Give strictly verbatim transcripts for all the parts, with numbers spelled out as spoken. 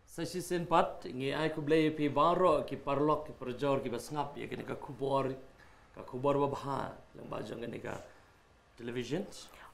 Sa shisien pat ngi ai khublei ïa phi baroh ki paralok ki parajor kiba sngap ïa kane ka khubor, ka khubor babha lyngba jong kane ka television.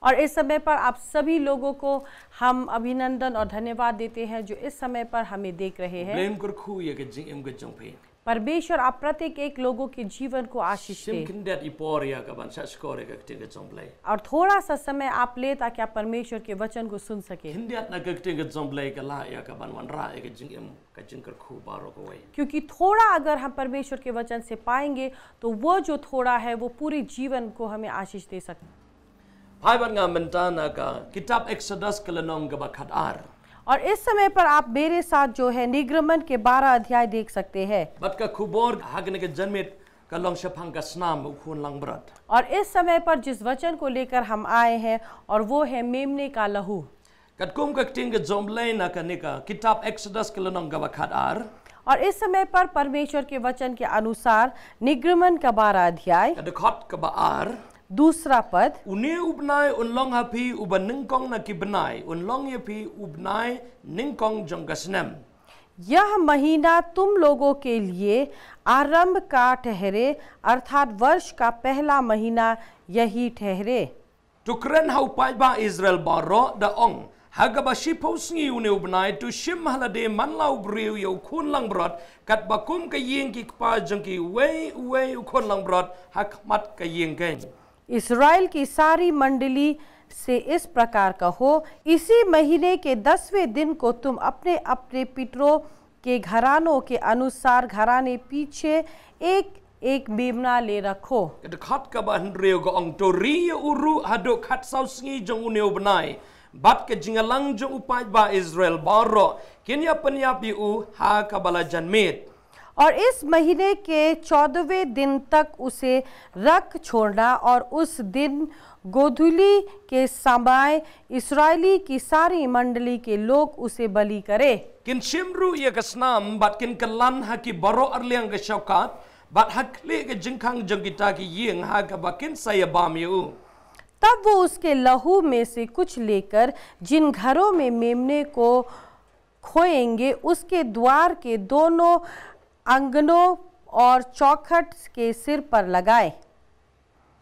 और इस समय पर आप सभी लोगों को हम अभिनंदन और धन्यवाद देते हैं जो इस समय पर हमें देख रहे हैं। Khublei kyrkhu ïa ka jingim ka jong phi. परमेश्वर आप प्रत्येक एक लोगों के जीवन को आशीष Shim दे। khyndiat i por ïa kaban shahshkor ïa ka ktien ka jong U Blei. और थोड़ा सा समय आप ले ताकि आप परमेश्वर के वचन को सुन सके। Khyndiat na ka ktien ka jong U Blei ka lah ïa kaban wanrah ïa ka jingim ka jingkyrkhu baroh kawei. क्योंकि थोड़ा अगर हम परमेश्वर के वचन से पाएंगे तो वो जो थोड़ा है वो पूरे जीवन को हमें आशीष दे सकता है। Phai bad nga mynta na ka kitab Exodus ka lynnong kaba khatar. और इस समय पर आप मेरे साथ जो है निर्गमन के बारह अध्याय देख सकते हैं। Bad ka khubor ha kane ka janmiet ka long shaphang ka snam u khun langbrot. और इस समय पर जिस वचन को लेकर हम आए हैं और वो है मेमने का लहू। Katkum ka ktien ka jong U Blei na kane ka kitab Exodus ka lynnong kaba khatar. और इस समय पर परमेश्वर के वचन के अनुसार निर्गमन का बारह अध्याय Ka dkhot kaba ar. दूसरा पद, Une u bnai un long ha phi uba nyngkong na ki bnai, un long ïa phi u bnai nyngkong jong ka snem. यह महीना तुम लोगों के लिए आरंभ का ठहरे, अर्थात वर्ष का पहला महीना यही ठहरे। To kren ha u paidbah Israel baroh da ong, ha kaba shiphew sngi une u bnai to shim ha lade man la u briew ïa u khun langbrot, katba kum ka ïing ki kpa jong ki uwei uwei u khun langbrot ha khmat ka ïing keiñ. इसराइल की सारी मंडली से इस प्रकार कहो, इसी महीने के दसवें दिन को तुम अपने अपने पितरों के घरानों के अनुसार घराने पीछे एक एक मेमना ले रखो। Ka dkhot kaba hynriew ka ong, to ri ïa u ruh haduh khatsaw sngi jong une u bnai. Bad ka jingïalang jong u paidbah Israel baroh kin ïa pynïap ïa u ha kaba la janmiet. और इस महीने के चौदहवें दिन तक उसे रख छोड़ना, और उस दिन गोधूलि के समय इस्राएली की सारी मंडली के लोग उसे बलि करें। Kin shim ruh ïa ka snam bad kin kylan ha ki baroh arliang ka shaukat, bad ha khlieh ka jingkhang jong kita ki ïing ha kaba kin sa ïa bam ïa u. तब वो उसके लहू में से कुछ लेकर जिन घरों में मेमने को खोएंगे, उसके द्वार के दोनों आंगनों और चौखट के सिर पर लगाए।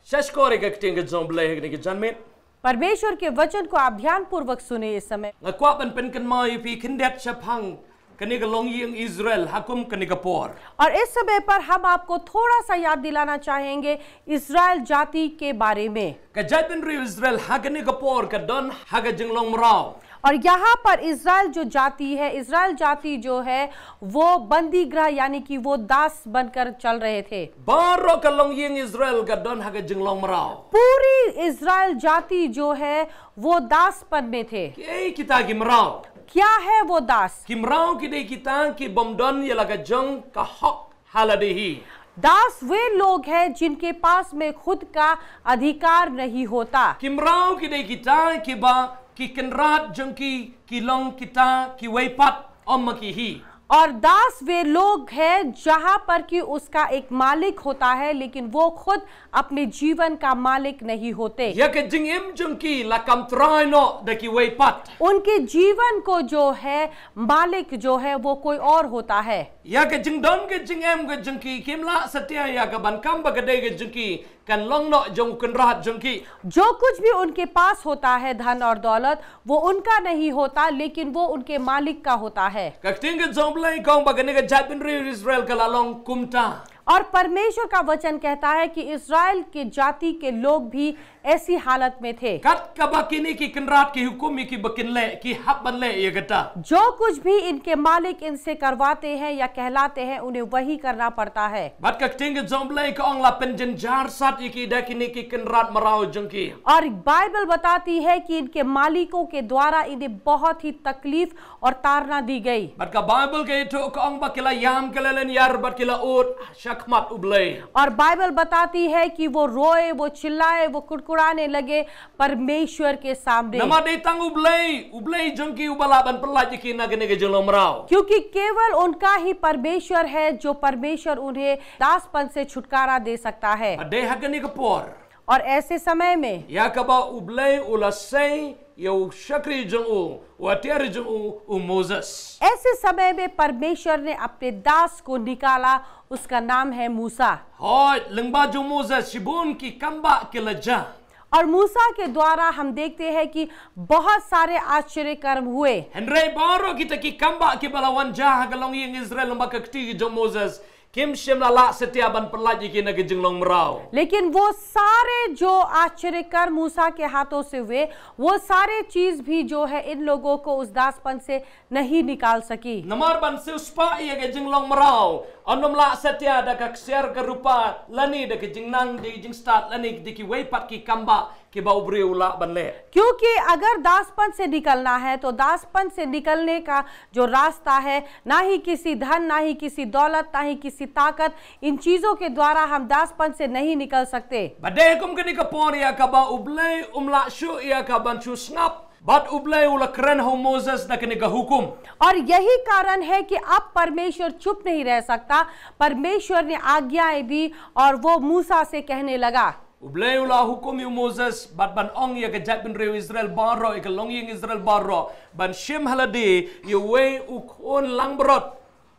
Shahshkor ïa ka ktien ka jong U Blei ha kane ka janmiet. परमेश्वर के वचन को आप ध्यानपूर्वक सुने इस समय। Nga kwah ban pynkynmaw ïa phi khyndiat shaphang kane ka longïing Israel ha kum kane ka por. और इस समय पर हम आपको थोड़ा सा याद दिलाना चाहेंगे इस्राएल जाति के बारे में। Ka jaitbynriew Israel ha kane ka por ka don ha ka jinglong mraw. और यहाँ पर इस्राएल जो जाति है, इस्राएल जाति जो है, वो बंदी गृह यानी कि वो दास बनकर चल रहे थे। Baroh ka longïing Israel ka don ha ka jinglong mraw. पूरी इस्राएल जाति जो है, वो दासपन में थे। Kiei kita ki mraw? क्या है वो दास? Ki mraw ki dei kita ki bym don ïa la ka jong ka hok ha lade hi. दास वे लोग हैं जिनके पास में खुद का अधिकार नहीं होता। Ki mraw ki dei kita kiba ki kynrad jong ki ki long kita kiwei pat, ym ma ki hi. और दास वे लोग हैं जहां पर कि उसका एक मालिक होता है, लेकिन वो खुद अपने जीवन का मालिक नहीं होते। Ïa ka jingim jong ki la kam trai noh da kiwei pat. उनके जीवन को जो है मालिक जो है वो कोई और होता है। Ïa ka jingdon ka jingem ka jong ki kim lah satia ïa ka ban kam ba ka dei ka jong ki, kan long noh jong u kynrad jong ki. जो कुछ भी उनके पास होता है, धन और दौलत, वो उनका नहीं होता, लेकिन वो उनके मालिक का होता है। Ka ktien ka jong U Blei ka ong ba kane ka jaitbynriew Israel ka la long kumta. और परमेश्वर का वचन कहता है कि इस्राएल के जाति के लोग भी ऐसी हालत में थे। Kat kaba kine ki kynrad ki hukum ïa ki ba kin leh, ki hap ban leh ïa kata. जो कुछ भी इनके मालिक इनसे करवाते हैं या कहलाते हैं, उन्हें वही करना पड़ता है। Bad ka ktien ka jong U Blei ka ong la pynjynjar sat ïa ki da kine ki kynrad mraw jong ki. और बाइबल बताती है कि इनके मालिकों के द्वारा इन्हें बहुत ही तकलीफ और ताड़ना दी गई। Bad ka Baibl ka ïathuh ka ong ba ki la ïam, ki la lyniar bad ki la ud shakhmat U Blei. और बाइबल बताती है कि वो रोए, वो चिल्लाए, वो कुड़कुड़ाने लगे परमेश्वर के सामने। Namar dei tang U Blei, U Blei jong ki uba lah ban pyllait ïa ki na kane ka jinglong mraw. क्योंकि केवल उनका ही परमेश्वर है जो परमेश्वर उन्हें दासपन से छुटकारा दे सकता है। Bad dei ha kane ka por. और ऐसे समय में ïa kaba U Blei u la sei ïa u shakri jong u, u atiar jong u, u Moses. ऐसे समय में परमेश्वर ने अपने दास को निकाला, उसका नाम है मूसा। Hooid, lyngba jong u Moses shibun ki kambah ki la jia. और मूसा के द्वारा हम देखते हैं कि बहुत सारे आश्चर्य कर्म हुए। Hynrei baroh kita ki kambah kiba la wan jia ha ka longïing Israel lyngba ka kti jong u Moses, kim shym la lah satia ban pyllait ïa ki na ka jinglong mraw. लेकिन वो सारे जो आश्चर्य कर्म मूसा के हाथों से हुए, वो सारे चीज भी जो है इन लोगों को उस दासपन से नहीं निकाल सकी। Namar ban siewspah ïa ka jinglong mraw, ym lah satia da ka ksiar ka rupa lane da ka jingnang da ka jingstad lane da kiwei pat ki kambah kiba u briew u lah ban leh. क्योंकि अगर दासपन से निकलना है तो दासपन से निकलने का जो रास्ता है, ना ही किसी धन, ना ही किसी दौलत, ना ही किसी ताकत, इन चीजों के द्वारा हम दासपन से नहीं निकल सकते। Bad dei kum kane ka por ïa kaba U Blei um lah shuh ïa ka ban shu sngap. Bad U Blei u la kren ha u Moses da kane ka hukum. और यही कारण है कि अब परमेश्वर चुप नहीं रह सकता। परमेश्वर ने आज्ञाएं दी और वो मूसा से कहने लगा। U Blei u la hukum ïa u Moses bad ban ong ïa ka jaitbynriew Israel baroh, ïa ka longïing Israel baroh, ban shim ha lade ïa uwei u khun langbrot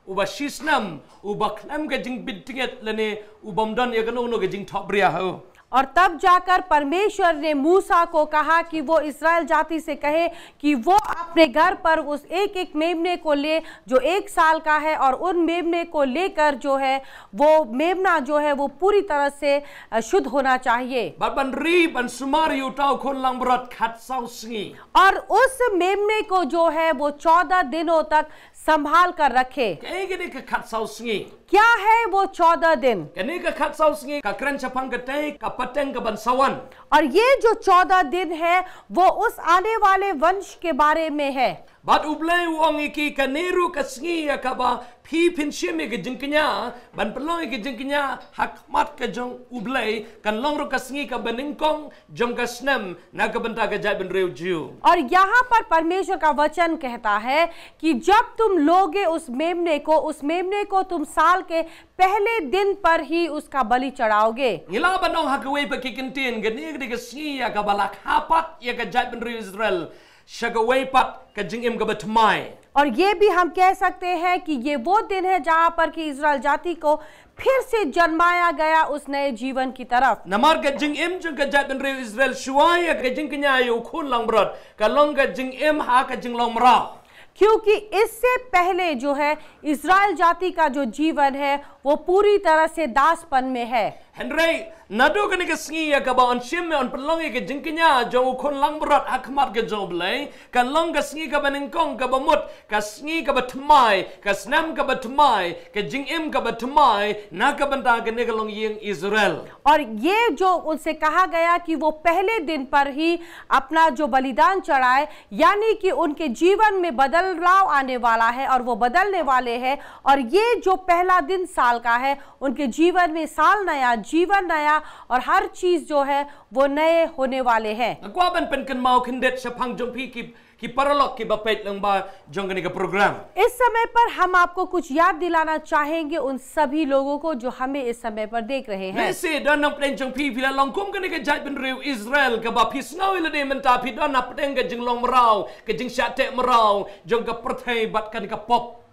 uba shisnem, uba khlem ka jingbit jingit lane u bym don ïa kano kano ka jingthohbria ha u. और तब जाकर परमेश्वर ने मूसा को कहा कि वो इस्राएल जाति से कहे कि वो अपने घर पर उस एक एक मेमने को ले जो एक साल का है, और उन मेमने को लेकर जो है वो मेमना जो है वो पूरी तरह से अ, शुद्ध होना चाहिए। Bad ban ri ban sumar ïa uta u khun langbrot khatsaw sngi. और उस मेमने को जो है वो चौदह दिनों तक संभाल कर रखे। Kaei kane ka khatsaw sngi? क्या है वो चौदह दिन? Kane ka khatsaw sngi ka kren shaphang katei ka pateng ka ban sa wan. और ये जो चौदह दिन है वो उस आने वाले वंश के बारे में है। Bad U Blei u ong ïa ki, kane ruh ka sngi ïa kaba phi phin shim ïa ka jingkñia, ban pynlong ïa ka jingkñia ha khmat ka jong U Blei, kan long ruh ka sngi kaba nyngkong jong ka snem na ka bynta ka jaitbynriew Jiw. और यहाँ पर परमेश्वर का वचन कहता है कि जब तुम लोगे उस मेमने को, उस मेमने को तुम साल के पहले दिन पर ही उसका बलि चढ़ाओगे। Ngi lah ban ong ha kawei pat ki kyntien, kane ka dei ka sngi ïa kaba la kha pat ïa ka jaitbynriew Israel sha kawei pat ka jingim kaba thymmai. और ये भी हम कह सकते हैं कि ये वो दिन है जहाँ पर कि इस्राएल जाति को फिर से जन्माया गया उस नए जीवन की तरफ। Namar ka jingim jong ka jaitbynriew Israel shuwa ïa ka jingkñia ïa u khun langbrot ka long ka jingim ha ka jinglong mraw. क्योंकि इससे पहले जो है इस्राएल जाति का जो जीवन है वो पूरी तरह से दासपन में है। Hynrei naduh kane ka sngi ïa kaba yn shim, yn pynlong ïa ka jingkñia jong u khun langbrot ha khmat ka jong U Blei, kan long ka sngi kaba nyngkong kaba mut, ka sngi kaba thymmai, ka snem kaba thymmai, ka jingim kaba thymmai na ka bynta kane ka longïing Israel. और ये जो उनसे कहा गया कि वो पहले दिन पर ही अपना जो बलिदान चढ़ाए, यानी कि उनके जीवन में बदलाव आने वाला है और वो बदलने वाले हैं। और ये जो पहला दिन साल का है, उनके जीवन में साल नया, जीवन नया, और हर चीज जो है वो नए होने वाले हैं। Nga kwah ban pynkynmaw khyndiat shaphang jong phi ki, ki paralok kiba peit lyngba jong kane ka program. इस समय पर हम आपको कुछ याद दिलाना चाहेंगे उन सभी लोगों को जो हमें इस समय पर देख रहे हैं। Lehse don na pdeng jong phi, phi la long kum kane ka jaitbynriew Israel kaba phi sngew ïa lade mynta phi don na pdeng ka jinglong mraw, ka jingshah teh mraw jong ka pyrthei bad kane ka pop.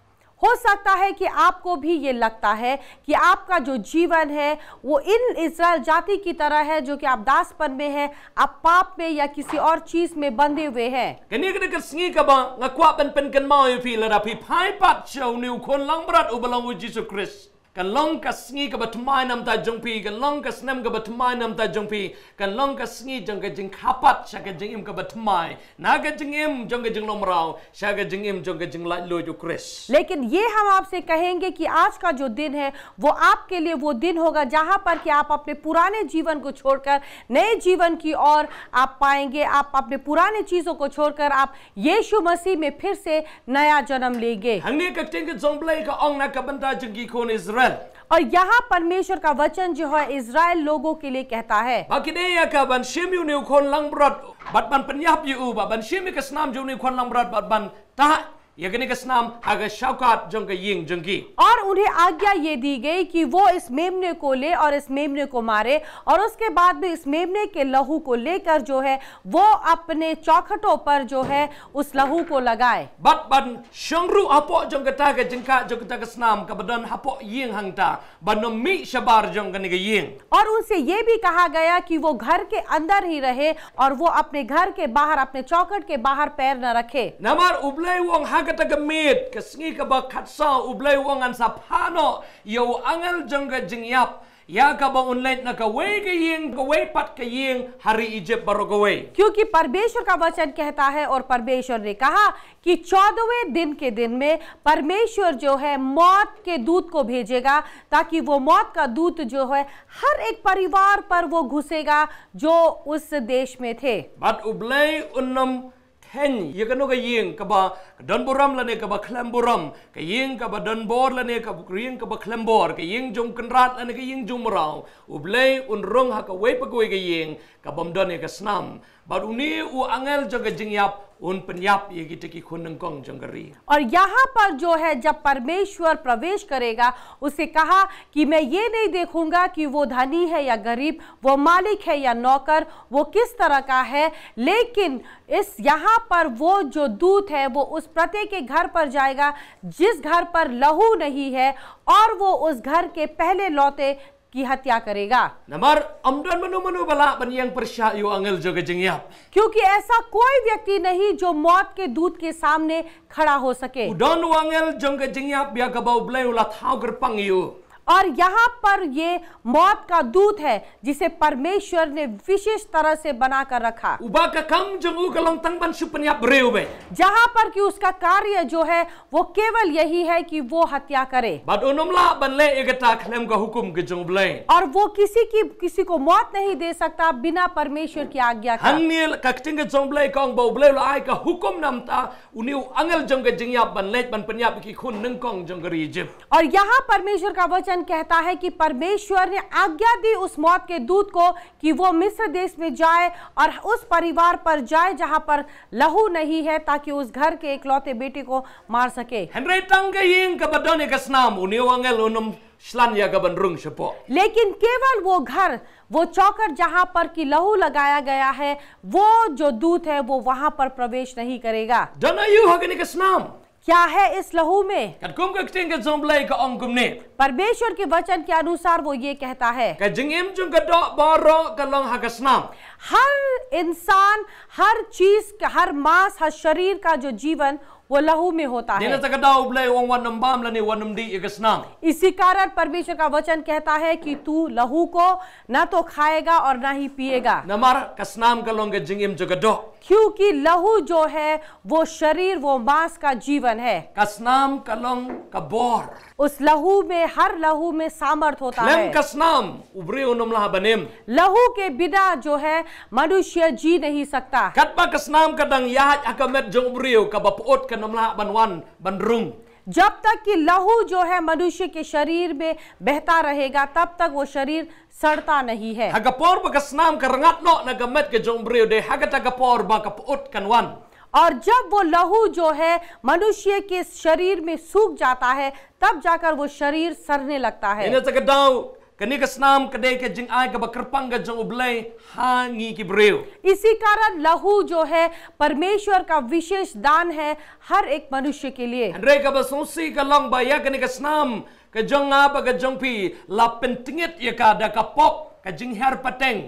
हो सकता है कि आपको भी ये लगता है कि आपका जो जीवन है वो इन इस्राएल जाति की तरह है, जो कि आप दासपन में हैं, आप पाप में या किसी और चीज में बंधे हुए हैं। Kane ka dei ka sngi kaba nga kwah ban pynkynmaw ïa phi, lada phi phai pat sha une u khun langbrot uba long u Jisu Khrist, kan long ka sngi kaba thymmai na bynta jong phi, kan long ka snem kaba thymmai na bynta jong phi, kan long ka sngi jong ka jingkha pat sha ka jingim kaba thymmai, na ka jingim jong ka jinglong mraw sha ka jingim jong ka jinglaitluid u Khrist. लेकिन ये हम आपसे कहेंगे कि आज का जो दिन है वो आपके लिए वो दिन होगा जहां पर कि आप अपने पुराने जीवन को छोड़कर नए जीवन की ओर आप पाएंगे, आप अपने पुराने चीजों को छोड़कर आप यीशु मसीह में फिर से नया जन्म लेंगे। Hangne ka ktien ka jong U Blei ka ong na ka bynta jong ki khun Israel. और यहाँ परमेश्वर का वचन जो है इस्राएल लोगों के लिए कहता है। Ba ki dei ïa ka ban shim ïa une u khun langbrot bad ban pynïap ïa u, ba ban shim ïa ka snam jong une u khun langbrot bad ban tah ïa kane ka snam ha ka shawkat jong ka ïing jong ki. और उन्हें आज्ञा ये दी गई कि वो इस मेमने को ले और इस मेमने को मारे, और उसके बाद भी इस मेमने के लहू को लेकर जो है वो अपने चौखटों पर जो है उस लहू को लगाए। Bad ban shong ruh hapoh jong kata ka jingkha jong kata ka snam kaba don hapoh ïing hangta, ban ym mih shabar jong kane ka ïing. और उनसे ये भी कहा गया कि वो घर के अंदर ही रहे और वो अपने घर के बाहर, अपने चौखट के बाहर पैर न रखे। Namar U Blei u ong ha kata ka miet, ka sngi kaba khatsaw, U Blei u ong ngan sa phah noh ïa u angel jong ka jingïap ïa kaba un leit na kawei ka ïing, kawei pat ka ïing ha ri Ijipt baroh kawei. क्योंकि परमेश्वर का वचन कहता है और परमेश्वर ने कहा कि चौदहवें दिन के दिन में परमेश्वर जो है मौत के दूत को भेजेगा, ताकि वो मौत का दूत जो है हर एक परिवार पर वो घुसेगा जो उस देश में थे। Bad U Blei un ym kheiñ ïa kano ka ïing kaba ka don burom lane kaba khlem burom, ka ïing kaba don bor lane ka ïing kaba khlem bor, ka ïing jong kynrad lane ka ïing jong mraw. U Blei un rung ha kawei pa kawei ka ïing kaba ym don ïa ka snam. Bad une u angel jong ka jingïap un pynïap ïa kita ki khun nyngkong jong ka ri. और यहाँ पर जो है, जब परमेश्वर प्रवेश करेगा, उसे कहा कि मैं ये नहीं देखूंगा कि वो धनी है या गरीब, वो मालिक है या नौकर, वो किस तरह का है, लेकिन इस यहाँ पर वो जो दूत है, वो उस प्रत्येक के घर पर जाएगा, जिस घर पर लहू नहीं है, और वो उस घर के पहले लौते की हत्या करेगा। Namar ym don mano mano ba lah ban ïeng pyrshah ïa u angel jong ka jingïap. क्योंकि ऐसा कोई व्यक्ति नहीं जो मौत के दूत के सामने खड़ा हो सके। U don u angel jong ka jingïap ïa kaba U Blei u la thaw kyrpang ïa u. और यहाँ पर ये मौत का दूत है, जिसे परमेश्वर ने विशेष तरह से बना कर रखा। Uba ka kam jong u ka long tang ban shu pynïap briew beit. जहाँ पर कि उसका कार्य जो है, वो केवल यही है कि वो हत्या करे। Bad un ym lah ban leh ïa kata khlem ka hukum ka jong U Blei. और वो किसी की, किसी को मौत नहीं दे सकता बिना परमेश्वर की आज्ञा का। Hangne ka ktien ka jong U Blei ka ong ba U Blei u la ai ka hukum namar une u angel jong ka jingïap ban leit ban pynïap ïa ki khun nyngkong jong ka ri Ijipt. और यहाँ परमेश्वर का वचन कहता है कि परमेश्वर ने आज्ञा दी उस मौत के दूत को कि वो मिस्र देश में जाए और उस परिवार पर जाए जहाँ पर लहू नहीं है, ताकि उस घर के इकलौते बेटे को मार सके। Hynrei tang ka ïing kaba don ïa ka snam, une u angel un ym shlan ïa ka ban rung shapoh. लेकिन केवल वो घर, वो चौखट जहाँ पर कि लहू लगाया गया है, वो जो दूत है, वो वहाँ पर प्रवेश नहीं करेगा। Don aïu ha kane ka snam? क्या है इस लहू में? Katkum ka ktien ka jong U Blei ka ong kumne. परमेश्वर के वचन के अनुसार वो ये कहता है। Ka jingim jong ka doh baroh ka long ha ka snam. हर इंसान, हर चीज का, हर मांस, हर शरीर का जो जीवन, वो लहू में होता है। Dei na kata ka daw U Blei u ong wat nym bam lane wat nym dih ïa ka snam. इसी कारण परमेश्वर का वचन कहता है कि तू लहू को ना तो खाएगा और ना ही पिएगा। Namar ka snam ka long ka jingim jong ka doh. क्योंकि लहू जो है, वो शरीर, वो मांस का जीवन है। Ka snam ka long ka bor. उस लहू में, हर लहू में सामर्थ होता है। Khlem ka snam u briew un ym lah ban im. लहू के बिना जो है, मनुष्य जी नहीं सकता। Katba ka snam ka dang ïaid ha ka met jong u briew, kaba pyut kan ym lah ban wan ban rung. जब तक कि लहू जो है मनुष्य के शरीर में बहता रहेगा, तब तक वो शरीर सड़ता नहीं है। Ha ka por ba ka snam ka rngat noh na ka met ka jong u briew, dei ha kata ka por ba ka pyut kan wan. और जब वो लहू जो है मनुष्य के शरीर में सूख जाता है, तब जाकर वो शरीर सड़ने लगता है। Dei na kata ka daw, kane ka snam ka dei ka jingai kaba kyrpang ka jong U Blei ha ngi ki briew. इसी कारण लहू जो है परमेश्वर का विशेष दान है हर एक मनुष्य के लिए। Hynrei kaba sngewsih ka long ba ïa kane ka snam ka jong nga bad ka jong phi la pyntngit ïa ka da ka pop, ka jinghiar pateng.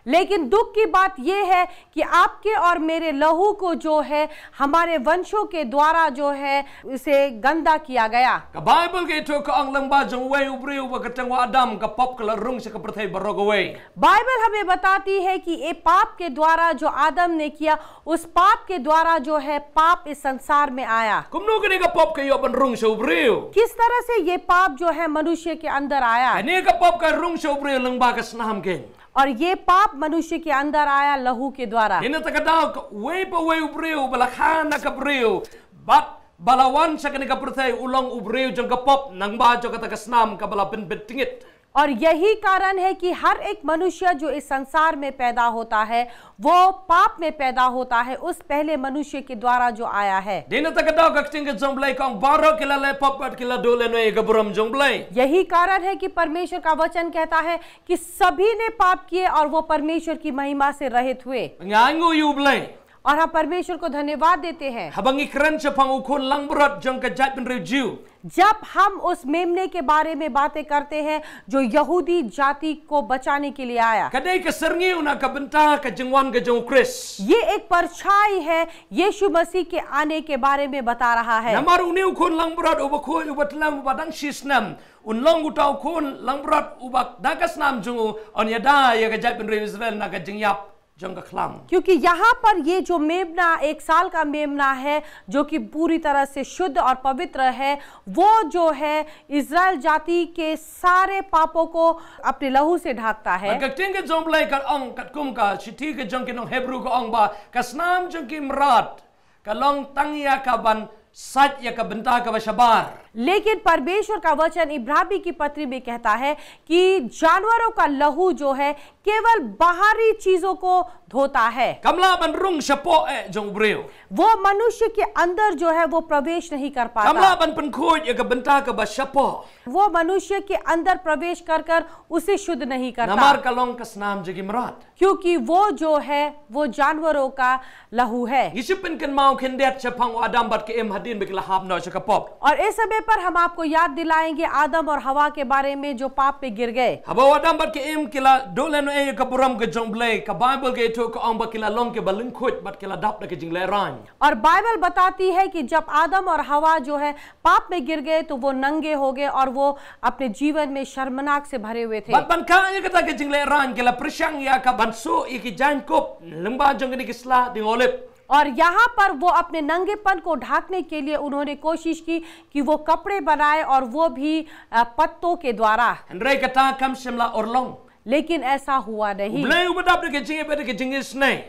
लेकिन दुख की बात यह है कि आपके और मेरे लहू को जो है हमारे वंशों के द्वारा जो है उसे गंदा किया गया। Ka Baibl ka ïathuh ka ong lyngba jong uwei u briew ba kyrteng u Adam ka pop ka la rung sha ka pyrthei baroh kawei. बाइबल हमें बताती है कि ये पाप के द्वारा जो आदम ने किया, उस पाप के द्वारा जो है पाप इस संसार में आया। Kumno kane ka pop ka ïoh ban rung sha u briew? किस तरह से ये पाप जो है मनुष्य के अंदर आया? Kane ka pop ka rung sha u briew lyngba ka snam keiñ. और ये पाप मनुष्य के अंदर आया लहू के द्वारा। Dei na kata ka daw, uwei pa uwei u briew ba la kha na ka briew bad ba la wan sha kane ka pyrthei u long u briew jong ka pop, nangba jong kata ka snam kaba la pynbeit tngit. और यही कारण है कि हर एक मनुष्य जो इस संसार में पैदा होता है, वो पाप में पैदा होता है, उस पहले मनुष्य के द्वारा जो आया है। Dei na kata ka daw ka ktien ka jong U Blei ka ong baroh ki la leh pop bad ki la duh lehnoh ïa ka burom jong U Blei. यही कारण है कि परमेश्वर का वचन कहता है कि सभी ने पाप किए और वो परमेश्वर की महिमा से रहित हुए। Ngi ainguh ïa U Blei. और हम परमेश्वर को धन्यवाद देते हैं। Haba ngi kren shaphang u khun langbrot jong ka jaitbynriew Jiw. जब हम उस मेमने के बारे में बातें करते हैं जो यहूदी जाति को बचाने के लिए आया। Ka dei ka syrngiew na ka bynta ka jingwan ka jong U Khrist. ये एक परछाई है यीशु मसीह के आने के बारे में बता रहा है। Namar une u khun langbrot uba khuid uba tyllem uba dang shi snem, un long uta u khun langbrot uba da ka snam jong u un ïada ïa ka jaitbynriew Israel na ka jingïap jong ka khlam. क्योंकि यहाँ पर ये जो मेमना, एक साल का मेमना है, जो कि पूरी तरह से शुद्ध और पवित्र है, वो जो है इज़राइल जाति के सारे पापों को अपने लहू से ढांकता है। Bad ka ktien ka jong U Blei ka ong katkum ka shithi ka jong ki nong Hebru ka ong ba ka snam jong ki mrad ka long tang ïa ka ban sait ïa ka bynta kaba shabar. लेकिन परमेश्वर का वचन इब्रानी की पत्री में कहता है कि जानवरों का लहू जो है केवल बाहरी चीजों को धोता है। Kam lah ban rung shapoh eh jong u briew. वो मनुष्य के अंदर जो है वो प्रवेश नहीं कर पाता। Kam lah ban pynkhuid ïa ka bynta kaba shapoh. वो मनुष्य के अंदर प्रवेश कर कर उसे शुद्ध नहीं करता। Namar ka long ka snam jong ki mrad. क्योंकि वो जो है वो जानवरों का लहू है। Ngi shu pynkynmaw khyndiat shaphang u Adam bad ka Im hadien ba ki la hap noh sha ka pop. और इस समय पर हम आपको याद दिलाएंगे आदम और हवा के बारे में जो पाप में गिर गए। Haba u Adam bad ka Im ki la duh lehnoh ïa ka burom ka jong U Blei, ka Baibl ka ïathuh ka ong ba ki la long kiba lyngkhuid bad ki la dap da ka jinglehrain. और बाइबल बताती है कि जब आदम और हवा जो है पाप में गिर गए तो वो नंगे हो गए और वो अपने जीवन में शर्मनाक से भरे हुए थे। Bad ban kah ïa kata ka jinglehrain ki la pyrshang ïa ka ban suh ïa ki jaiñkup lyngba jong kine ki sla dieng olib. और यहाँ पर वो अपने नंगेपन को ढांकने के लिए उन्होंने कोशिश की कि वो कपड़े बनाए और वो भी, अ, पत्तों के द्वारा। Hynrei kata kam shym la urlong. लेकिन ऐसा हुआ नहीं। U Blei uba dap da ka jingïeit bad da ka jingisynei.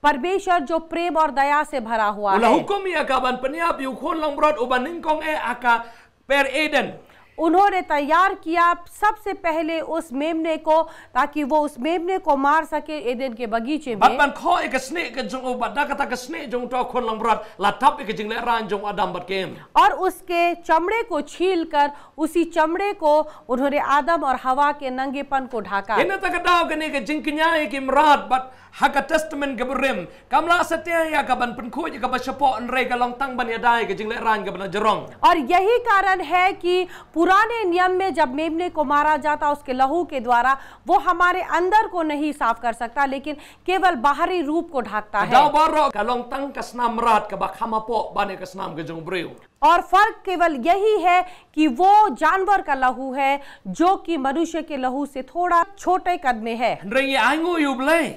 परमेश्वर जो प्रेम और दया से भरा हुआ है। U la hukum ïa ka ban pynïap ïa u khun langbrot uba nyngkong eh ha ka per Eden. उन्होंने तैयार किया सबसे पहले उस मेमने को, ताकि वो उस मेमने को मार सके एदन के बगीचे में। Bad ban khoh ïa ka snieh ka jong u, bad da kata ka snieh jong uta u khun langbrot la thap ïa ka jinglehrain jong u Adam bad ka Im. और उसके चमड़े को छीलकर उसी चमड़े को उन्होंने आदम और हवा के नंगेपन को ढाका। Dei na kata ka daw kane ka jingkñia ïa ki mrad bad ha ka Testament kaba rim kam lah satia ïa ka ban pynkhuid ïa kaba shapoh, hynrei ka long tang ban ïada ïa ka jinglehrain kaba najrong. और यही कारण है कि पुराने नियम में जब मेमने को मारा जाता, उसके लहू के द्वारा, वो हमारे अंदर को नहीं साफ कर सकता, लेकिन केवल बाहरी रूप को ढकता है। Ka daw baroh ka long tang ka snam mrad kaba kham hapoh ban ïa ka snam ka jong u briew. और फर्क केवल यही है कि वो जानवर का लहू है, जो कि मनुष्य के लहू से थोड़ा छोटे कद में है। Hynrei ngi ainguh ïa U Blei.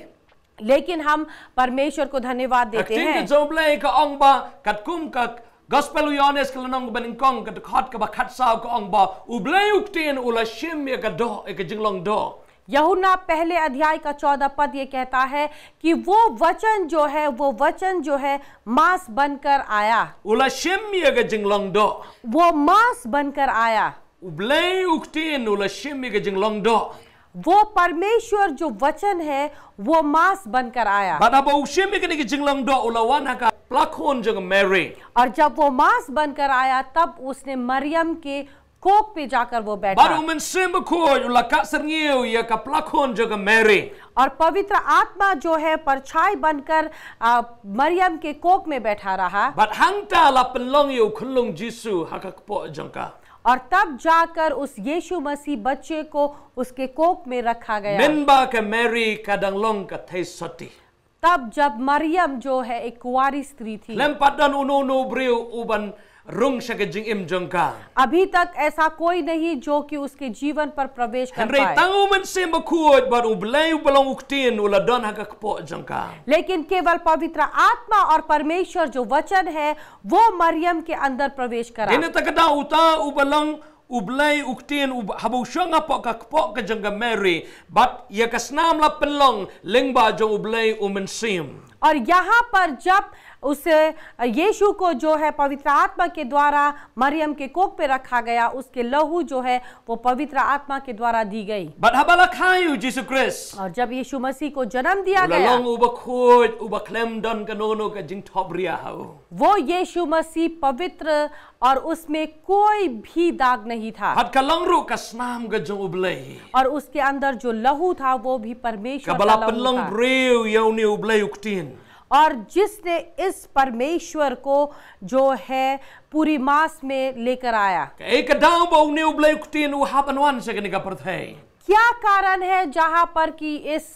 लेकिन हम परमेश्वर को धन्यवाद देते हैं। Ka ktien ka jong U Blei ka ong ba katkum ka Gospel u Ïoannis ka lynnong ba nyngkong ka dkhot kaba khatsaw ka ong ba U Blei u Ktien u la shim ïa ka doh, ïa ka jinglong doh. यूहन्ना पहले अध्याय का चौदह पद ये कहता है कि वो वचन जो है, वो वचन जो है, मांस बनकर आया। U la shim ïa ka jinglong doh. वो मांस बनकर आया। U Blei u Ktien u la shim ïa ka jinglong doh. वो परमेश्वर जो वचन है, वो मांस बनकर आया। Bad haba u shim ïa kane ka jinglong doh u la wan ha ka plakhun jong ka Mary. और जब वो मांस बनकर आया, तब उसने मरियम के कोख पे जाकर वो बैठा। Bad u Mynsiem Bakhuid u la kah syrngiew ïa ka plakhun jong ka Mary. और पवित्र आत्मा जो है, परछाई बनकर, आ, मरियम के कोख में बैठा रहा। Bad hangta la pynlong ïa u khunlung Jisu ha ka kpoh jong ka. और तब जाकर उस यीशु मसीह बच्चे को उसके कोख में रखा गया। Mynba ka Mary ka dang long ka theisotti. तब जब मरियम जो है एक कुंवारी स्त्री थी। Khlem pat don uno uno u briew u ban rung sha ka jingim jong ka. अभी तक ऐसा कोई नहीं जो कि उसके जीवन पर प्रवेश कर पाए। Hynrei tang u Mynsiem Bakhuid bad U Blei uba long u Ktien u la don ha ka kpoh jong ka. लेकिन केवल पवित्र आत्मा और परमेश्वर जो वचन है, वो मरियम के अंदर प्रवेश करा। Dei na kata ka daw uta uba long U Blei u Ktien u, haba u shong hapoh ka kpoh ka jong ka Mary, bad ïa ka snam la pynlong lyngba jong U Blei u Mynsiem. और यहाँ पर जब उसे यीशु को जो है पवित्र आत्मा के द्वारा मरियम के कोख पे रखा गया, उसके लहू जो है वो पवित्र आत्मा के द्वारा दी गई। Bad haba la kha ïa u Jisu Khrist, और जब यीशु मसीह को जन्म दिया u la गया, long uba khuid, uba khlem don kano kano ka jingthop ria ha u. वो यीशु मसीह पवित्र और उसमें कोई भी दाग नहीं था। Bad ka long ruh ka snam ka jong U Blei, और उसके अंदर जो लहू था वो भी परमेश्वर kaba का la लहू pynlong था। Briew ïa une U Blei u ktien। और जिसने इस परमेश्वर को जो है पूरी मास में लेकर आया। Kaei ka daw ba une U Blei u ktien u hap ban wan sha kane ka pyrthei? क्या कारण है जहां पर कि इस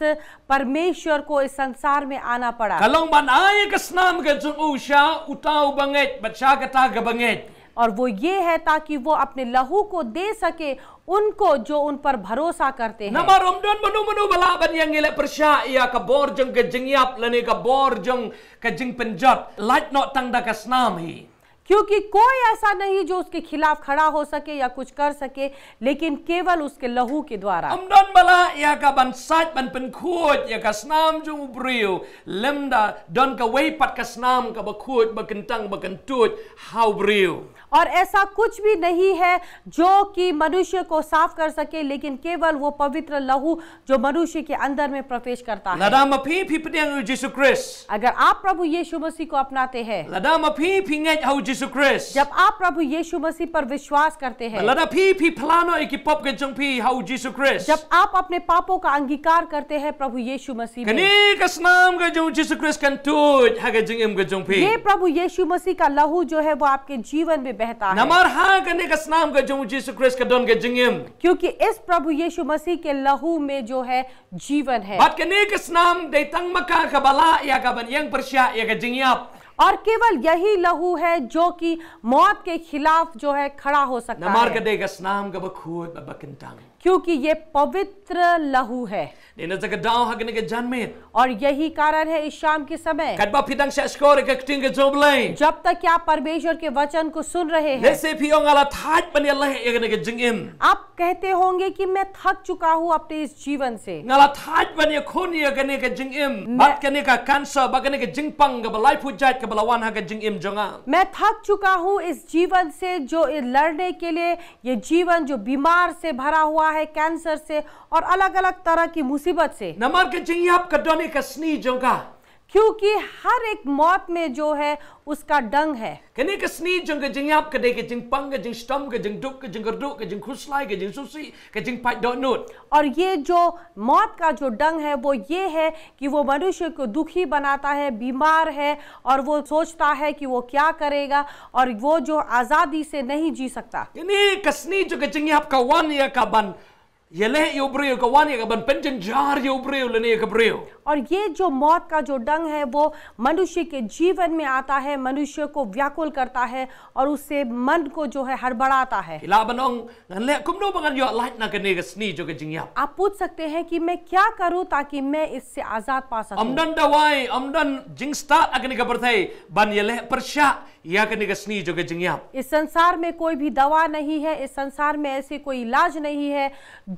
परमेश्वर को इस संसार में आना पड़ा? Ka long ban ai ka snam ka jong u sha uta uba ngeit bad sha kata kaba ngeit। और वो ये है ताकि वो अपने लहू को दे सके उनको जो उन पर भरोसा करते हैं। Namar ym don mano mano ba lah ban ïeng ïaleh pyrshah ïa ka bor jong ka jingïap lane ka bor jong ka jingpynjot, lait noh tang da ka snam hi। क्योंकि कोई ऐसा नहीं जो उसके खिलाफ खड़ा हो सके या कुछ कर सके, लेकिन केवल उसके लहू के द्वारा। Ym don ba lah ïa ka ban sait ban pynkhuid ïa ka snam jong u briew, lymda don kawei pat ka snam kaba khuid, ba kyntang, ba kyntuid ha u briew। और ऐसा कुछ भी नहीं है जो कि मनुष्य को साफ कर सके, लेकिन केवल वो पवित्र लहू जो मनुष्य के अंदर में प्रवेश करता है। Lada ma phi phi pdiang ïa u Jisu Khrist, अगर आप प्रभु यीशु मसीह को अपनाते हैं, lada ma phi phi ngeit ha u Jisu Khrist, जब आप प्रभु यीशु मसीह पर विश्वास करते हैं, lada phi phi phla noh ïa ki pop ka jong phi ha u Jisu Khrist, जब आप अपने पापों का अंगीकार करते हैं प्रभु यीशु मसीह में, kane ka snam ka jong u Jisu Khrist kan tuid ha ka jingim ka jong phi। ये प्रभु यीशु मसीह का लहू जो है वो आपके जीवन में बहता है। Namar ha kane ka snam ka jong u Jisu Khrist ka don ka jingim। क्योंकि इस प्रभु यीशु मसीह के लहू में जो है जीवन है। Bad kane ka snam dei tang ma ka kaba lah ïa ka ban ïeng pyrshah ïa ka jingïap। और केवल यही लहू है जो कि मौत के खिलाफ जो है खड़ा हो सकता है। Namar ka dei ka snam kaba khuid bad ba kyntang। क्योंकि ये पवित्र लहू है। Dei na kata ka daw ha kane ka janmiet, और यही कारण है इस शाम के समय, katba phi dang shah shkor ïa ka ktien ka jong u Blei, जब तक कि आप परमेश्वर के वचन को सुन रहे हैं, lehse phi ong nga la thait ban ïaleh ïa kane ka jingim। आप कहते होंगे कि मैं थक चुका हूँ अपने इस जीवन से। Nga la thait ban ïakhun ïa kane ka jingim, मैं bad kane ka cancer, bad kane ka jingpang kaba laiphew jait kaba la wan ha ka jingim jong nga। मैं थक चुका हूँ इस जीवन से, जो ये लड़ने के लिए ये जीवन जो बीमार से भरा हुआ है, कैंसर से और अलग-अलग तरह की मुसीबत से। Namar ka jingïap ka don ïa ka sni jong ka। क्योंकि हर एक मौत में जो है उसका डंग है। Kane ka sni jong ka jingïap ka dei ka jingpang, ka jingshitom, ka jingduk, ka jingkyrduh, ka jingkhuslai, ka jingsngewsih, ka jingpait dohnud। और ये जो मौत का जो डंग है वो ये है कि वो मनुष्य को दुखी बनाता है, बीमार है और वो सोचता है कि वो क्या करेगा और वो जो आज़ादी से नहीं जी सकता। Kane ka sni jong ka jingïap ka wan ïa ka ban ïaleh ïa u briew, ka wan ïa ka ban pynjynjar ïa u briew lane ïa ka briew। और ये जो मौत का जो डंग है वो मनुष्य के जीवन में आता है, मनुष्य को व्याकुल करता है और उससे मन को जो है हड़बड़ाता है। Phi lah ban ong, ngan leh kumno ba ngan ïoh lait na kane ka sni jong ka jingïap? आप पूछ सकते हैं कि मैं क्या करूं ताकि मैं इससे आजाद पा सकूं? Ym don dawai, ym don jingstad ha kane ka pyrthei ban ïaleh pyrshah ïa kane ka sni jong ka jingïap। इस संसार में कोई भी दवा नहीं है, इस संसार में ऐसे कोई इलाज नहीं है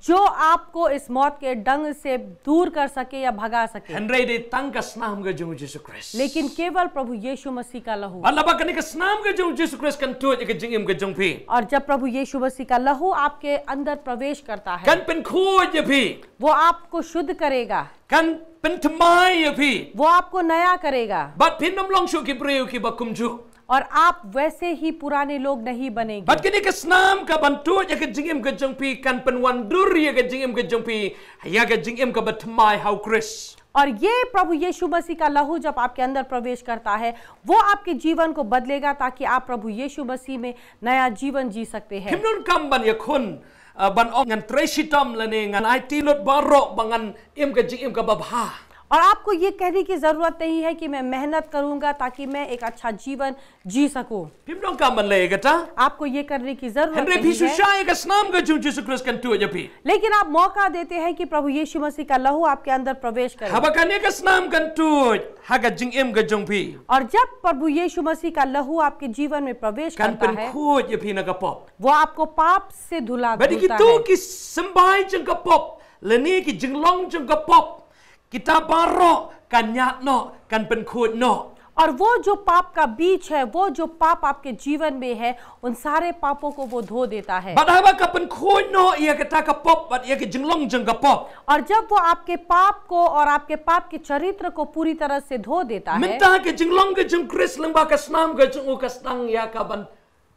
जो आपको इस मौत के डंग से दूर कर सके या भगा सके। Hynrei dei tang ka snam ka jong u Jisu Khrist। लेकिन केवल प्रभु यीशु मसीह का लहू। Bad lada kane ka snam ka jong u Jisu Khrist kan tuid ïa ka jingim ka jong phi, और जब प्रभु यीशु मसीह का लहू आपके अंदर प्रवेश करता है, kan pynkhuid ïa phi। वो आपको शुद्ध करेगा। Kan pynthymmai ïa phi। वो आपको नया करेगा। Bad phin ym long shuh ki briew kiba kumjuh। और आप वैसे ही पुराने लोग नहीं बनेंगे। Bad kane ka snam ka ban tuid ïa ka jingim ka jong phi kan pynwandur ïa ka jingim ka jong phi ïa ka jingim kaba thymmai ha u Khrist। और ये प्रभु यीशु मसीह का लहू जब आपके अंदर प्रवेश करता है, वो आपके जीवन को बदलेगा ताकि आप प्रभु यीशु मसीह में नया जीवन जी सकते हैं। Phim donkam ban ïakhun, uh, ban ong ngan trei shitom lane ngan aiti lut baroh ba ngan im ka jingim kaba bha। और आपको ये कहने की जरूरत नहीं है कि मैं मेहनत करूंगा ताकि मैं एक अच्छा जीवन जी सकूं। Phim donkam ban leh ïa kata। आपको ये करने की जरूरत नहीं है। Hynrei phi shu shah ïa ka snam ka jong u Jisu Khrist kan tuid ïa phi। लेकिन आप मौका देते हैं कि प्रभु यीशु मसीह का लहू आपके अंदर प्रवेश करे। Haba kane ka snam kan tuid ha ka jingim ka jong phi, और जब प्रभु यीशु मसीह का लहू आपके जीवन में प्रवेश करता है, kan pynkhuid ïa phi na ka pop। वो आपको पाप से धुला धुलता है। Bad ïa kito ki symbai jong ka pop lane ki jinglong jong ka pop, kita baroh kan ñiad noh, kan pynkhuid noh। और वो जो पाप का बीज है, वो जो पाप आपके जीवन में है, उन सारे पापों को वो धो देता है। Bad haba ka pynkhuid noh ïa kata ka pop bad ïa ka jinglong jong ka pop. और जब वो आपके पाप को और आपके पाप के चरित्र को पूरी तरह से धो देता है, Mynta ka jinglong ka jong Khrist lyngba ka snam ka jong u ka sdang ïa ka ban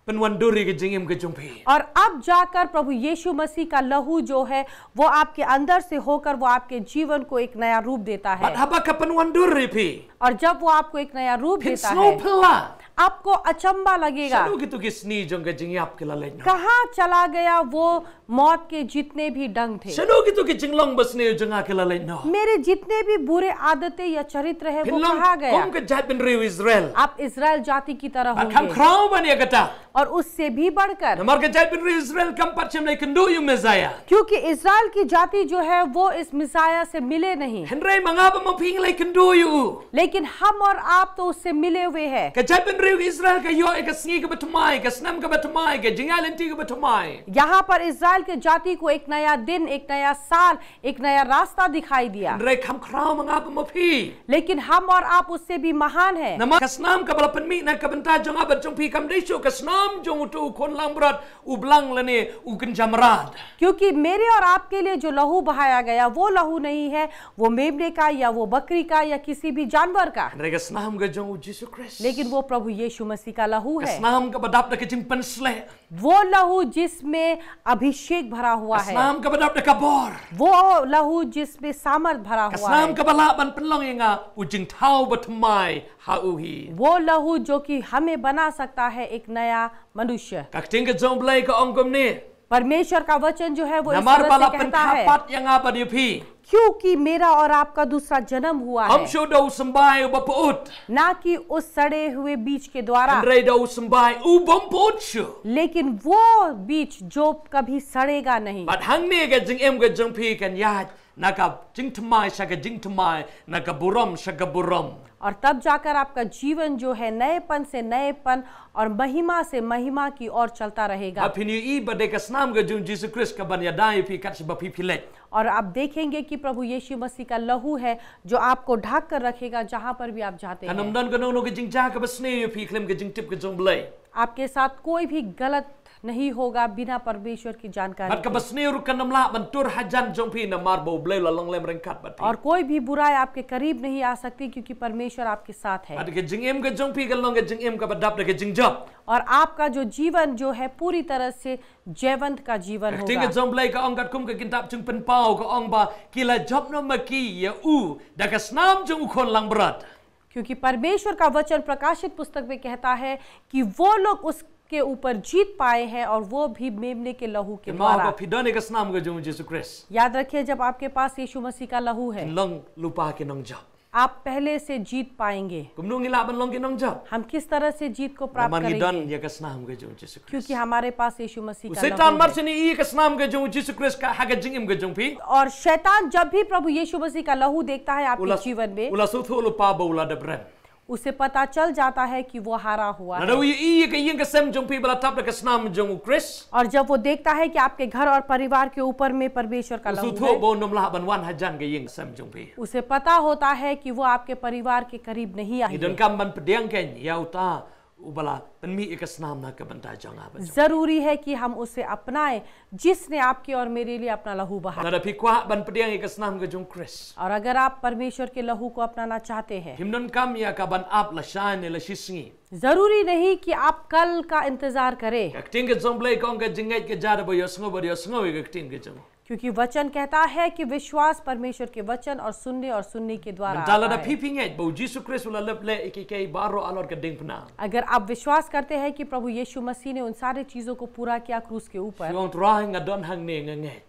pynwandur ïa ka jingim ka jong phi. और अब जाकर प्रभु यीशु मसीह का लहू जो है, वो आपके अंदर से होकर वो आपके जीवन को एक नया रूप देता Bad है। haba ka pynwandur ïa phi. और जब वो आपको एक नया रूप Phin देता sngew है, phylla. आपको अचंबा लगेगा, Shano kito ki sni jong ka jingïap ki la leit noh. कहाँ चला गया वो मौत के जितने भी डंक थे। Shano kito ki jinglong basniew jong nga ki la leit noh. मेरे जितने भी बुरे आदतें या चरित्र है, Phin वो long कहाँ गया? kum ka jaitbynriew Israel. आप इज़राइल जाति की तरह Bad kham होंगे। khraw ban ïa kata. और उससे भी बढ़कर, Namar ka jaitbynriew Israel kam pat shym la ïakynduh ïa u Messiah. क्योंकि इज़राइल की जाति जो है, वो इस मिसाया से मिले नहीं। Hynrei ma nga bad ma phi ngi la ïakynduh ïa u. लेकिन हम और आप तो उससे मिले हुए हैं। Ka jaitbynriew Israel ka ïoh ïa ka sngi kaba thymmai, ka snem kaba thymmai, ka jingïaid lynti kaba thymmai. यहाँ पर इज़राइल के जाति को एक नया दिन, एक नया साल, एक नया रास्ता दिखाई दिया। Hynrei kham khraw ma nga bad ma phi. लेकिन हम और आप उससे भी महान हैं। Namar ka snam kaba la pynmih na ka bynta jong nga bad jong phi kam dei shuh ka snam jong uto u khun langbrot, u blang lane u kynja mrad. क्योंकि मेरे और आपके लिए जो लहू बहाया गया, वो लहू नहीं है, वो मेमने का या वो बकरी का या किसी भी जानवर का, Hynrei ka snam ka jong u Jisu Khrist. लेकिन वो प्रभु यीशु मसीह का लहू Ka है। snam kaba dap da ka jingpynsleh. वो लहू जिसमें अभिषेक भरा हुआ Ka है, snam kaba dap da ka bor. वो लहू जिसमें सामर्थ भरा Ka हुआ snam है, kaba lah ban pynlong ïa nga u jingthaw bathymmai ha u hi. वो लहू जो कि हमें बना सकता है एक नया मनुष्य। Ka ktien ka jong u Blei ka ong kumne. परमेश्वर का वचन जो है, वो इस Namar तरह ba से la कहता pynkha है, pat ïa nga bad ïa phi. क्योंकि मेरा और आपका दूसरा जन्म हुआ Ym है, shuh da u symbai uba pyut. ना कि उस सड़े हुए बीज के द्वारा, Hynrei da u symbai u bym pyut shuh. लेकिन वो बीज जो कभी सड़ेगा नहीं। Bad hangne ka jingim ka jong phi kan ïaid na ka jingthymmai sha ka jingthymmai, na ka burom sha ka burom. और तब जाकर आपका जीवन जो है, नएपन से नएपन और महिमा से महिमा की ओर चलता रहेगा। Bad phin ïohi ba dei ka snam ka jong u Jisu Khrist kaban ïada ïa phi kat shaba phi phi leit. और आप देखेंगे कि प्रभु यीशु मसीह का लहू है, जो आपको ढक कर रखेगा, जहां पर भी आप जाते Kan ym हैं। don kano kano ka jingjia kaba sniew ïa phi khlem ka jingtip ka jong u Blei. आपके साथ कोई भी गलत नहीं होगा बिना परमेश्वर की जानकारी Bad kaba के। sniew ruh kan ym lah ban tur hajan jong phi namar ba u Blei u la long lem ryngkat bad phi. और कोई भी बुराई आपके करीब नहीं आ सकती, क्योंकि परमेश्वर आपके साथ है। Bad ka jingim ka jong phi kan long ka jingim kaba dap da ka jingjop. और आपका जो जीवन जो है, पूरी तरह से जयवंत का जीवन Ka ktien ka होगा। jong u Blei ka ong katkum ka kitab Jingpynpaw ka ong ba ki la jop noh ma ki ïa u da ka snam jong u khun langbrot. क्योंकि परमेश्वर का वचन प्रकाशित पुस्तक में कहता है कि वो लोग उसके ऊपर जीत पाए हैं, और वो भी मेमने के लहू के Kynmaw द्वारा। ba phi don ïa ka snam ka jong u Jisu Khrist. याद रखिए, जब आपके पास यीशु मसीह का लहू है, Phin long lypa ki nongjop. आप पहले से जीत पाएंगे। Kumno ngi lah ban long ki nongjop? हम किस तरह से जीत को प्राप्त Namar ngi don करेंगे? ïa ka snam ka jong u Jisu Khrist. क्योंकि हमारे पास यीशु मसीह U का Soitan लहू mar है। shen ïohi ïa ka snam ka jong u Jisu Khrist ka ha ka jingim ka jong phi. और शैतान जब भी प्रभु यीशु मसीह का लहू देखता है U आपके la, जीवन में, u la sngewthuh lypa ba u la dep rem. उसे पता चल जाता है कि वो हारा हुआ Lada u है। ïohi ïa ka ïing ka sem jong phi ba la tap da ka snam jong u Khrist. और जब वो देखता है कि आपके घर और परिवार के ऊपर में परमेश्वर का U लहू sngewthuh है, ba un ym lah ban wan hajan ka ïing sem jong phi. उसे पता होता है कि वो आपके परिवार के करीब नहीं Ngi आएंगे। donkam ban pdiang kein ïa uta uba la pynmih ïa ka snam na ka bynta jong nga bad jong phi. जरूरी है कि हम उसे अपनाएं, जिसने आपके और मेरे लिए अपना लहू बहाया। Lada phi kwah ban pdiang ïa ka snam ka jong u Khrist. और अगर आप परमेश्वर के लहू को अपनाना चाहते हैं, Phim donkam ïa ka ban ap lashai ne lashisngi. जरूरी नहीं कि आप कल का इंतजार करें, Ka ktien ka jong u Blei ka ong ka jingngeit ka jia da ba ïohsngew bad ïohsngew ïa ka ktien ka jong u. क्योंकि वचन कहता है कि विश्वास परमेश्वर के वचन और सुनने और सुनने के द्वारा Mynta आता lada है। phi phi ngeit ba u Jisu Khrist u la lep leh ïa kiei kiei baroh halor ka diengphna. अगर आप विश्वास करते हैं कि प्रभु यीशु मसीह ने उन सारे चीजों को पूरा किया क्रूस के ऊपर, Shu ong, Trai, nga don hangne, nga ngeit.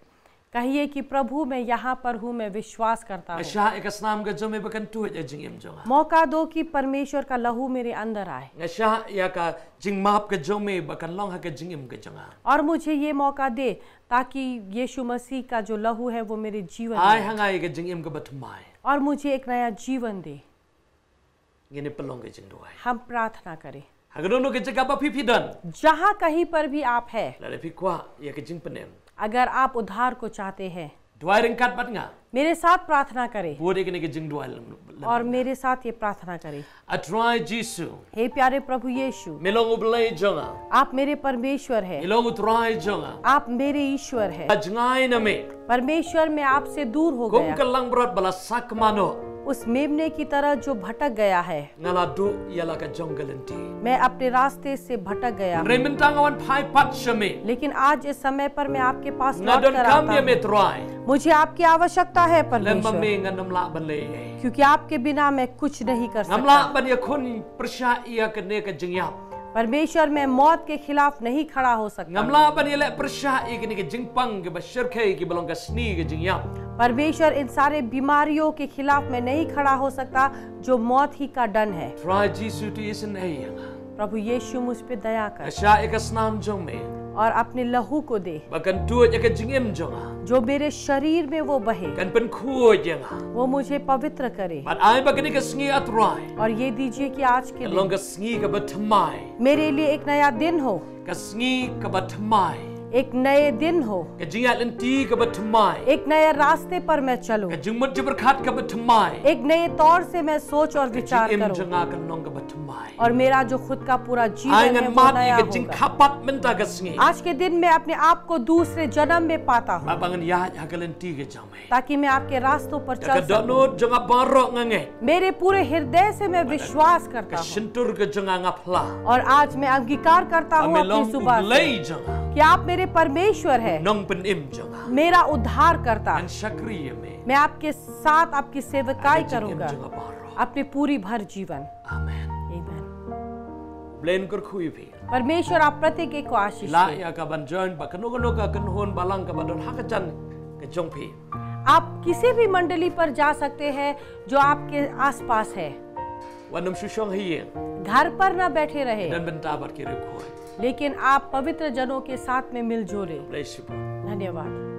कहिए कि प्रभु, मैं यहाँ पर हूँ, मैं विश्वास करता Nga हूँ। shah ïa ka snam ka jong me ba kan tuid ïa ka jingim jong nga. मौका दो कि परमेश्वर का लहू मेरे अंदर आए, Nga shah ïa ka jingmap ka jong me ba kan long ha ka jingim ka jong nga. और मुझे ये मौका दे ताकि यीशु मसीह का जो लहू है, वो मेरे जीवन Ai में ha आए, nga ïa ka jingim kaba thymmai. और मुझे एक नया जीवन दे। Ngin ïa pynlong ka jingduwai. हम प्रार्थना करें। Ha kano kano ka jaka ba phi phi don. जहाँ कहीं पर भी आप हैं, Lada phi kwah ïa ka jingpynim. अगर आप उद्धार को चाहते हैं, Duwai ryngkat bad nga. मेरे साथ प्रार्थना करें। Bud ïa kane ka jingduwai lem, lem. और मेरे साथ ये प्रार्थना करें। A Trai Jisu. हे प्यारे प्रभु यीशु। Me long U Blei jong nga. आप मेरे परमेश्वर हैं। Me long U Trai jong nga. आप मेरे ईश्वर हैं। Nga jngai na me. परमेश्वर, मैं आपसे दूर हो गया। Kum ka langbrot ba la sakma noh. उस मेमने की तरह जो भटक गया है। Nga la duh ïa la ka jong ka lynti. मैं अपने रास्ते से भटक गया हूँ। Hynrei mynta nga wan phai pat sha me. लेकिन आज इस समय पर मैं आपके पास लौट कर आता हूँ। Nga donkam ïa me Trai. मुझे आपकी आवश्यकता है, परमेश्वर। Lem bad me ngan ym lah ban leh ei ei. क्योंकि आपके बिना मैं कुछ नहीं कर सकता। Ngam lah ban ïakhun pyrshah ïa kane ka jingïap. परमेश्वर, मैं मौत के खिलाफ नहीं खड़ा हो सकता। Ngam lah ban ïaleh pyrshah ïa kine ki jingpang kiba shyrkhei kiba long ka sngi ka jingïap. परमेश्वर, इन सारे बीमारियों के खिलाफ मैं नहीं खड़ा हो सकता, जो मौत ही का डन है। Trai Jisu, to isynei ïa nga. प्रभु यीशु, मुझ पे दया कर। Nga shah ïa ka snam jong me. और अपने लहू को दे। Ba kan tuid ïa ka jingim jong nga. जो मेरे शरीर में वो बहे। Kan pynkhuid ïa nga. वो मुझे पवित्र करे। Bad ai ba kane ka sngi, A Trai, और ये दीजिए कि आज के दिन long ka sngi kaba thymmai. मेरे लिए एक नया दिन हो। Ka sngi kaba thymmai. एक नए दिन हो। Ka jingïaid lynti kaba thymmai. एक नए रास्ते पर मैं चलूं। Ka jingmut jingpyrkhat kaba thymmai. एक नए तौर से मैं सोच और विचार करूं। Ka jingim jong nga kan long kaba thymmai. और मेरा जो खुद का पूरा जीवन है, वो नया होगा। Ai ngan mad ïa ka jingkhapat mynta ka sngi. आज के दिन मैं अपने आप को दूसरे जन्म में पाता हूँ। Ba, ba ngan ïaid ha ka lynti ka jong me. ताकि मैं आपके रास्तों पर चल सकूं। Da ka dohnud jong nga baroh nga ngeit. मेरे पूरे हृदय से मैं विश्वास करता हूँ। Ka shyntur ka jong nga nga phla. और आज मैं अंगीकार करता हूँ अपनी जुबान से कि आप मेरे परमेश्वर हैं। Ba me long U Blei jong nga. Nongpynim jong nga. मेरा उद्धारकर्ता। Ngan shakri ïa me. मैं आपके साथ आपकी सेवकाई करूंगा। Ha ka jingim jong nga baroh. अपनी पूरी भर जीवन। Amen. Amen. Blei un kyrkhu ïa phi. परमेश्वर आप प्रत्येक एक को आशीष दें। Lah ïa ka ban join bad kano kano ka kynhun balang kaba don ha ka jan ka jong phi. आप किसी भी मंडली पर जा सकते हैं जो आपके आसपास है। Wat nym shu shong ha ïing. घर पर ना बैठे रहे। Don bynta bad ki riewkhuid. लेकिन आप पवित्र जनों के साथ में मिलजुले। Bless you. धन्यवाद।